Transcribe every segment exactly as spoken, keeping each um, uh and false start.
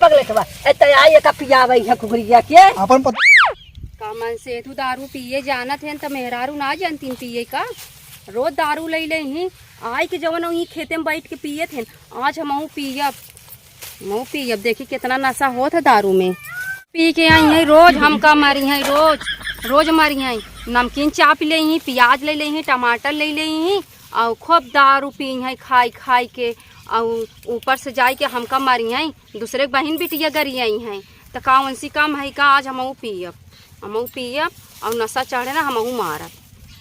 पगलेटवा, ए, त आई एका पियावै है कुकुरिया के। अपन पत- का मन से तू दारू पिए जानत है, त मेहरारू ना जानतीन पिए का? रोज दारू लई लेही, आई के जवन वही खेते में बैठ के पियत है, आज हमहू पियब, हमहू पियब। देखी कितना नशा होत है दारू में। पी के आई है रोज, हमका मारी है रोज, रोज मारी है। नमकीन चाप लेही, पियाज लई लेही, टमाटर लई लेही, और खूब दारू पी है खाई खाई के, और ऊपर से जाई के हमका मारी है। दूसरे के बहिन बिटिया गरियाई हैं, त का उनसी काम है का? आज हमहू पियब, हमहू पियब और नशा चढ़े ना, हमहू मारब।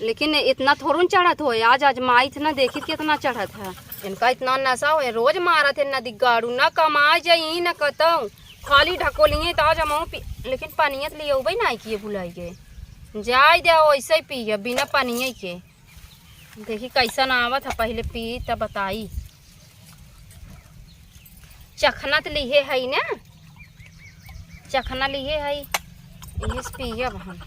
लेकिन इतना थोड़न चढ़त होए, आज आजमाइत ना, देखित कितना चढ़त है। इनका इतना नशा होए, रोज मारत है नदी गाड़ू, ना कमाए जाई ना कतऊ, खाली ढकोलिए त आज हमहू पी, लेकिन पनियत लिए उबे ना किए भुलाई गए। जाए दे, वैसे ही पियब बिना पनिये के। देखी कैसन आवत है, पहिले पी त बताई। चखना त लिहे है ना, चखना लिहे है, इहे से पियब हम।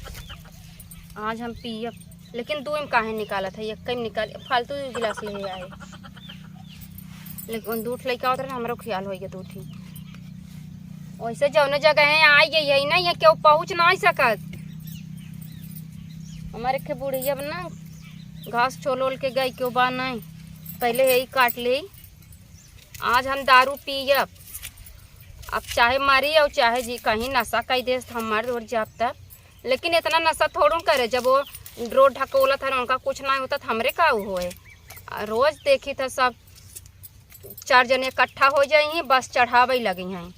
आज हम पियब, लेकिन दू में काहे निकालत है, एक में निकाल, फालतू गिलास ले आए। लेकिन दू ठे लइका होत रहे, हमरो ख्याल होइगे दू ठे। वैसे जौने जगह है आई गई है ना, ये केहू पहुँच ना सकत। हमारे के बुढ़िया बा ना, घास छोल ओल के गई, केहू बा नहीं, पहले यही काट ले। आज हम दारू पियब, अब चाहे मरी और चाहे जी, कहीं नशा कई देस त हम मर और जाब तब। लेकिन इतना नशा थोड़ू करे, जब वो रोज ढकोलत है, उनका कुछ ना होता त हमरे का होए। आ रोज देखी त सब चार जने इकट्ठा हो जाई हैं, बस चढ़ावे लगी हैं।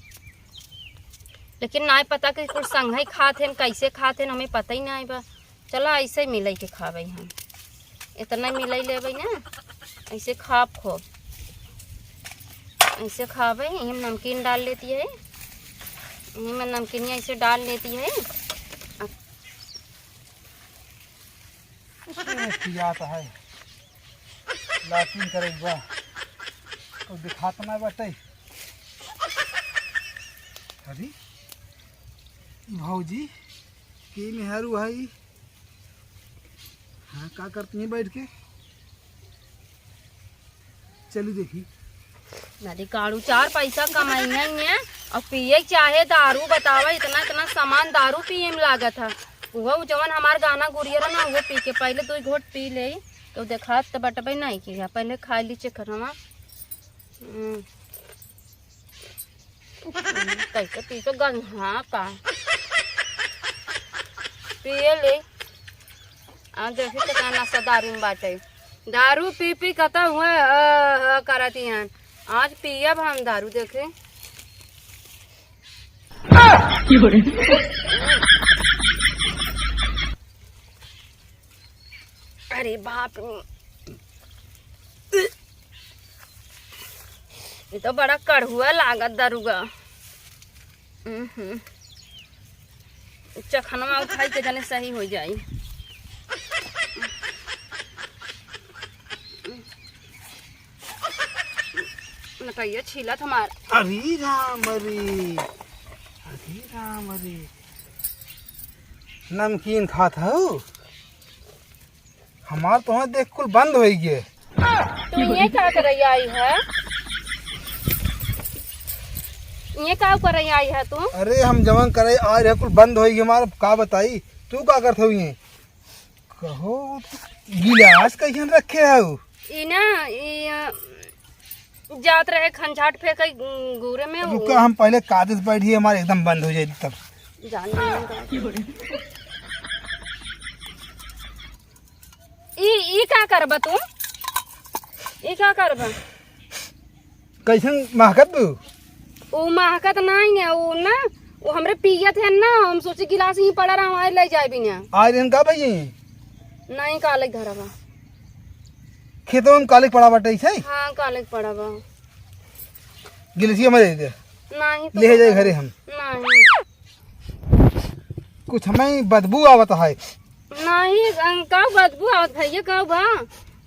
लेकिन नाय पता कि कुल संघई खात हैं, कैसे खात हैं, हमें पता ही नाय बा। चला ऐसे मिलई के खावे हम, इतना मिलई लेवे ना, ऐसे खाब खूब, ऐसे खावे। यही में नमकीन डाल लेती है, यही में नमकीनिया ऐसे डाल लेती है। अब ए, पियात है, लाटिन करे बा, तो दिखात ना बाटे। अरे, ई भौजी, के मेहरू है ई? हाँ, का करती हैं बैठ के? चली देखी। नदी काड़ू चार पैसा कमाइया ही है और पिए चाहे दारू, बतावा, इतना, इतना सामान दारू पिए में लागत है। वो जवन हमार गाना गुरिया रहा ना, वो पी के पहले दो घोट पी ले, तो देखात तो बटबे नहीं किया, पहले खा ली चखनवा। हम्म। कैसे पी के गंधा का पिए ले। आज देखी कितना नशा दारू में बाटे। दारू पी पी कता हुआ ह, ह करती हैं। आज पियब हम दारू, देखे। अरे बाप रे, ये तो बड़ा कड़ुआ लागत दारुआ। उहुं। चखनवा उठाई के जने सही हो जाई। नटैया छीलत हमार। अरे राम रे, अरे राम रे, नमकीन खात हऊ? हमार तो देख कुल बंद होइ गए। तू ये का करे आई है? ये का करे आई है तू? अरे हम जवन करे आए रहे कुल बंद होइ गए हमार, अब का बताई? तू का करत हऊ ये? कहो, गिलास कैसन रखे हऊ? ई ना, ई, अ, जात रहे खंझाट फेंके, उम, घूरे में। रुका, हम पहले कागज बैठी, हमारे एकदम बंद हो जाए तब। जान नहीं। ई, ई का करबा तू? ई का करबा? कैसन महकत बू? ऊ महकत नहीं है, ऊ ना, ऊ हमरे पियत है ना, हम सोची गिलास ही पड़ा रहा, वहीं ले जाए बिना। आए रहन का भई? नहीं, काले के धरा बा। खेतवा में काले के पड़ा बाटे, ऐसे ही? हाँ, काले के पड़ा बा। गिलसिया में दे दे। नहीं तो ले जाए घरे हम। नहीं। कुछ हमें बदबू आवत है। नहीं, अं, का बदबू आवत भैया, का बा?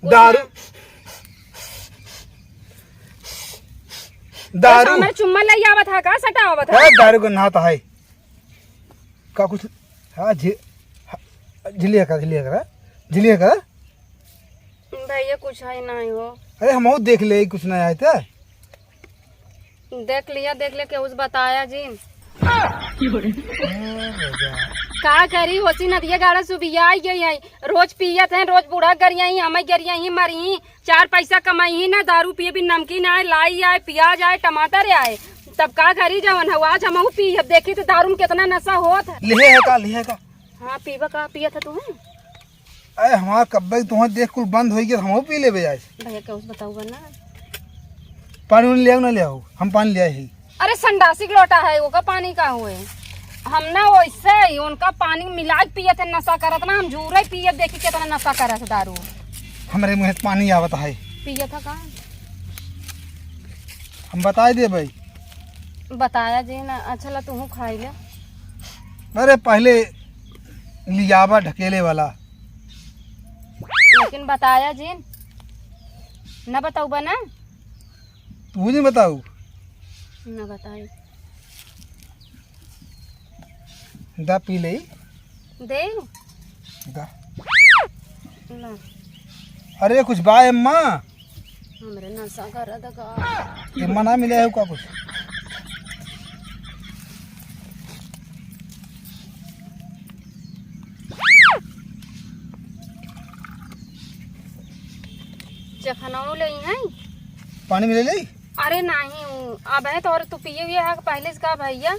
दारू। दारू। हमें चुम्मा ले आवत है, का सटा आवत है? है, दारू का नात है। का कुछ? हाँ, झि-, हाँ, झिलिया का, झिलिया का, झिलिया का। भैया, कुछ है नहीं हो। अरे, हम और देख ले, कुछ नहीं आए थे। देख लिया, देख ले, केहू से बताया जिन। का करी, होसी नदिया गाड़ा सुबिया आई गई है। रोज पियत हैं, रोज बूढ़ा गरियाई, हमें गरियाई, मरी, चार पैसा कमाई ही ना, दारू पिए भी, नमकीन आए, लाई आए, प्याज आए, टमाटर आए, तब का करी जवन हो। आज हमहू पी, अब देखी तो दारू में कितना नशा होत है। लिहे है का, लिहे है का? हाँ, पीबा का, पियत है तू है? अरे हमार कब्बे तुहें देख कुल बंद होई गया, हमहू पी लेबे आज। भैया, केहू से बताऊबा ना। पानी उनी ले आओ ना, ले आओ, हम पानी ले आए ही। अरे संडासी के लोटा है, ओका पानी का हुए? हम ना वैसे ही उनका पानी मिला के पियत है, नशा करत ना, हम झूरे पियत, देखी कितना नशा करत है दारू। हमरे मुँह से पानी आवत है। पियत है का? हम बताए दे भाई। बताया जी ना, अच्छा ला तू खाई ले। अरे पहले लियावा ढकेले वाला। लेकिन बताया जिन, न बताऊबा ना? तू नहीं बताऊ। न बताई। दा पी ले। दे। दा। ना। अरे कुछ बा अम्मा? हमरे नशा करत का। अम्मा ना मिले है का कुछ? चखनऊ ले हैं? पानी मिले ले? अरे नहीं, उ, अब है तोहरे, तू पिए हुए है पहले से का भैया?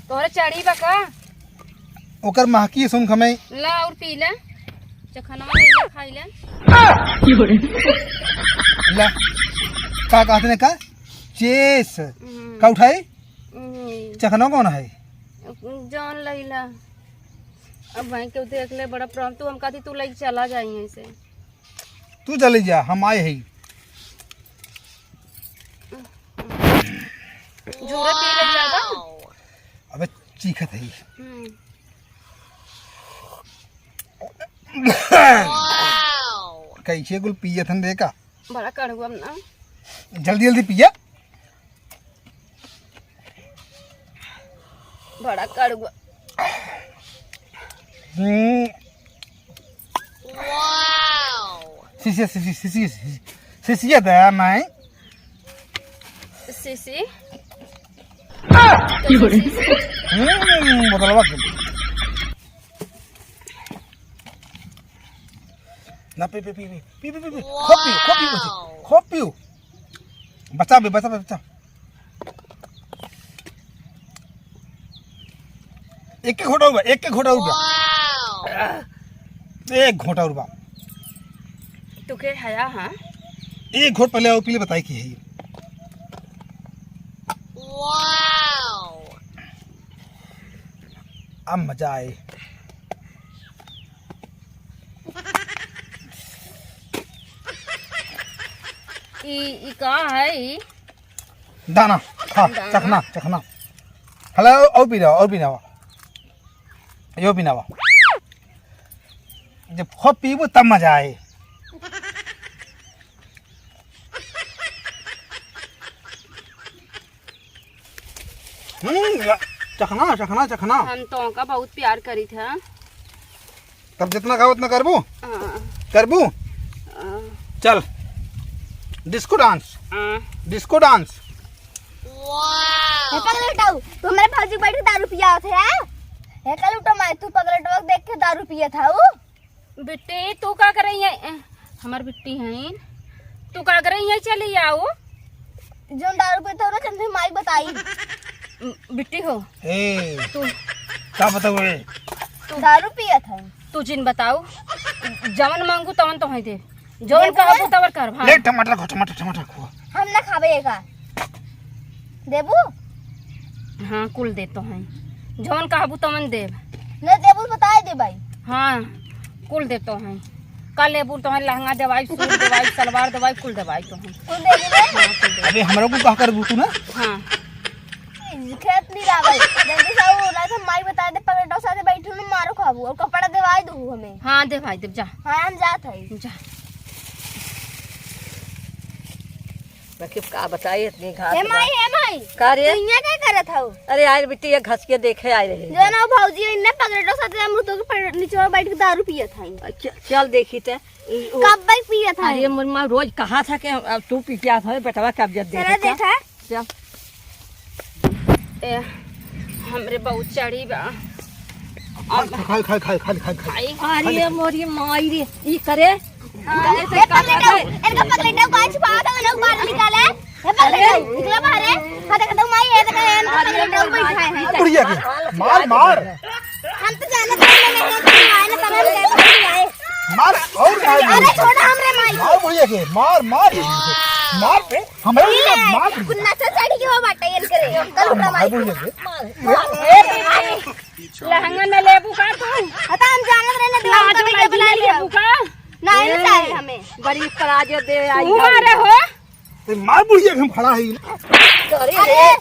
तोहरे चढ़ी बा का? ओकर महकी सुन खमे। ला और पी ले। चखनवा ले ले, खाई ले। ला। का कहत ने का? चेस। हम्म। का उठाई? हम्म। चखनवा कौन है? जान लैला। अब भाई केहू देख ले, बड़ा प्रॉब्लम। तू हम कहती तू लैके चला जाई ऐसे। तू चली जा, हम आए हई। झूरे पी ले ज्यादा। अबे चीखत है। हम्म। कैसे कुल पियत हन देखा। बड़ा कड़वा ना। जल्दी जल्दी पिया। बड़ा कड़वा। हम्म। शिशिया, शिशिया, शिशिया, शिशिया, शिशिया दया नहीं। शिशी। हम्म, बोतलवा के। ना, पी, पी, पी, पी। पी, पी, पी, पी। खूब पी, खूब पी, बच्चा। खूब पियो। बचा बे, बचा बे, बचा। एक, एक घोटा उबा, एक, एक घोटा उबा। एक घोटा उबा। तू के हया, हाँ? एक घोट पहले आओ, पीले बताई की है ये। अब मजा आए। ई, ई का है ई? दाना, खा, दाना? चखना, चखना। हेलो, और पी रहा, और पी रहा। यो पी रहा। जब खूब पीबू तब मजा आए। हम्म, या, चखना, चखना, चखना। हम तोहका बहुत प्यार करी था। तब जितना कहा उतना करबू? हाँ। करबू? हाँ। चल, disco dance। हाँ। Disco dance। हे पगलेटाऊ, तू हमरे भौजी बैठ के दारू पियावत है, हैं? हे कलूटा माई, तू पगलेटवा देख के दारू पियत हऊ? बिट्टी, तू का करे हियाँ? हमार बिट्टी हईन। तू का करे हियाँ? चली आओ। जौन दारू पीत हो ना, चंद्री माई बताई। बिट्टी हो। ए, तू का बताऊ रे? तू दारू पियत है। तू जिन बताऊ। जवन मांगू तवन तोहई देब। जवन देबू कहबू ना? तवन करब, हाँ। ले टमाटर खो, टमाटर, टमाटर खो। हम ना खाबे एका। देबू? हाँ, कुल देब तोहई। जवन कहबू तवन देब। ना देबू, बताए दे भाई। हाँ, कुल देब तोहई। का लेबू तोहई? लहंगा देवाई, सूट देवाई, सलवार देवाई, कुल देवाई तोहई। कुल देबू ना? हाँ, कुल देब। अबे हमरो को कहा करबू तू ना? हाँ। खेत नहीं लावे। जल्दी से आओ, ना तो माई बता दे, पकड़ो साथे बैठू ना, मारो खाबू और कपड़ा देवाई दू हमें। हाँ, देवाई देब, जा। हाँ, हम जात हई। जा। बाकी का बताई, इतनी घास हे बा। माई, हे माई। का रे? तू इहाँ का करत हऊ? अरे यार बिट्टी, ये घस के देखे आए रहे। जो ना भौजी इन्ने पकड़ो साथे हम तो के निचवा बैठ के दारू पियत हई। अच्छा, चल देखी ते। ई, ओ, कब बैठ पियत हई? अरे मोर माँ रोज कहा था कि अब तू पी के आत हवे, बेटवा के अब जब चला देखे देखा। चल। ए, हमरे बहुत चढ़ी बा। अब खाई, खाई, खाई, खाई, खाई, खाई। खाई। अरे मोरी माई रे, ई करे। हाँ, ए, पगलेटाऊ, इनका पगलेटाऊ का छुपा था, लोग बाहर निकाले। ए, पगलेटाऊ, निकला बाहर है। हाँ, देखा तो माई, ये देखा, इनका पगलेटाऊ बैठा है। बुढ़िया के, मार, मार। हम तो जाने थे, मैंने है, तुम आए ना, तब हम गए, भाग आए। मार, और मार। अरे, छोड़ा हमरे माई। मार बुढ़िया के, मार, मार। मार बे। हमरे ये मार, मार। कुन्ना से चढ़ी हो बाटे इनके रे। कल उठा मार माई। बोल दे। लहंगा में लेबू का तू? हता हम जानत रहे ना, दुआ लाज पर लाज लेबू का? नहीं, ए, ना चाहे हमें। गरीब का लाज दे आई तू है। मारे हो? ते मार बुढ़िया के हम खड़ा है। करे अरे, रे। ए,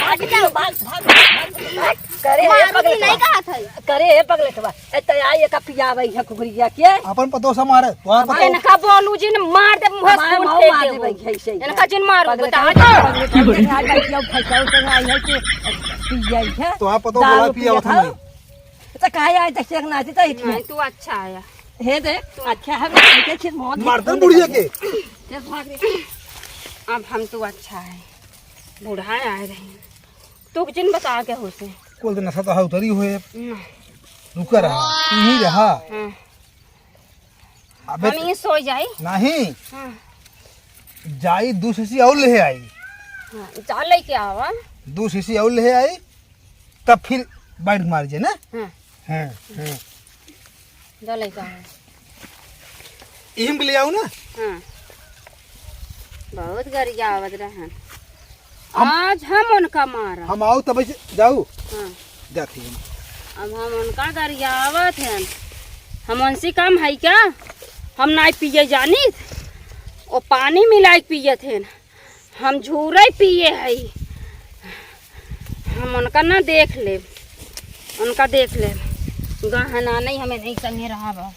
भाग जाओ, भाग, भाग, भाग, भाग। करे रे मारो पगले नहीं तो। कहा था। करे रे पगले तो। ए, त आई एका पियावै है कुकुरिया के। अपन पतोह से मारे, तोहार पतोह। इनका बोलू जिन मार दे, मुँह हमारे खून मुँह फेंक मार दे देबो। भाई, ऐसे ही। इनका जिन मारू, पगले बता तो, दो। पगले तो, आज भाई, अब भाई, अब भाई, अब तो पिया ही है। तोहार पतोह दारू बोला पिया पिया था था। नहीं। तो काहे आए, तो शेख नाची तो इतने। नहीं, तू अच्छा आया। हे दे, तू अच्छा है, मैं देखे छिन मौत मरदन बुढ़िया के। चल भाग रे। अब हम तू अच्छा है, बूढ़ा आए रहे। तू जिन बता के होसे। कुल तो नशा तो है उतरी हुए। ना। रुका रहा, यहीं रहा। हाँ। अबे हम यहीं सो जाई। नहीं। हाँ। जाई, दू शीशी और ले आई। हाँ, जा लेके आवा। दू शीशी और ले आई, तब फिर बैठ मार जे ना। हाँ। हाँ, हाँ। जा लेके आवा। इहिम के ले आऊ ना। हाँ। बहुत गरियावत रहन। हम आज हम उनका मारा। हम आऊ तब से जाऊ। हाँ। जाती हम। अब हम उनका गरियावत हन। हम उनसे कम है क्या? हम नाई पिए जानित। वो पानी मिलाए के पियत हन। हम झूरे पिए हई। हम उनका ना देख लेब। उनका देख लेब। गहना नहीं, हमें नहीं संगे रहा बा।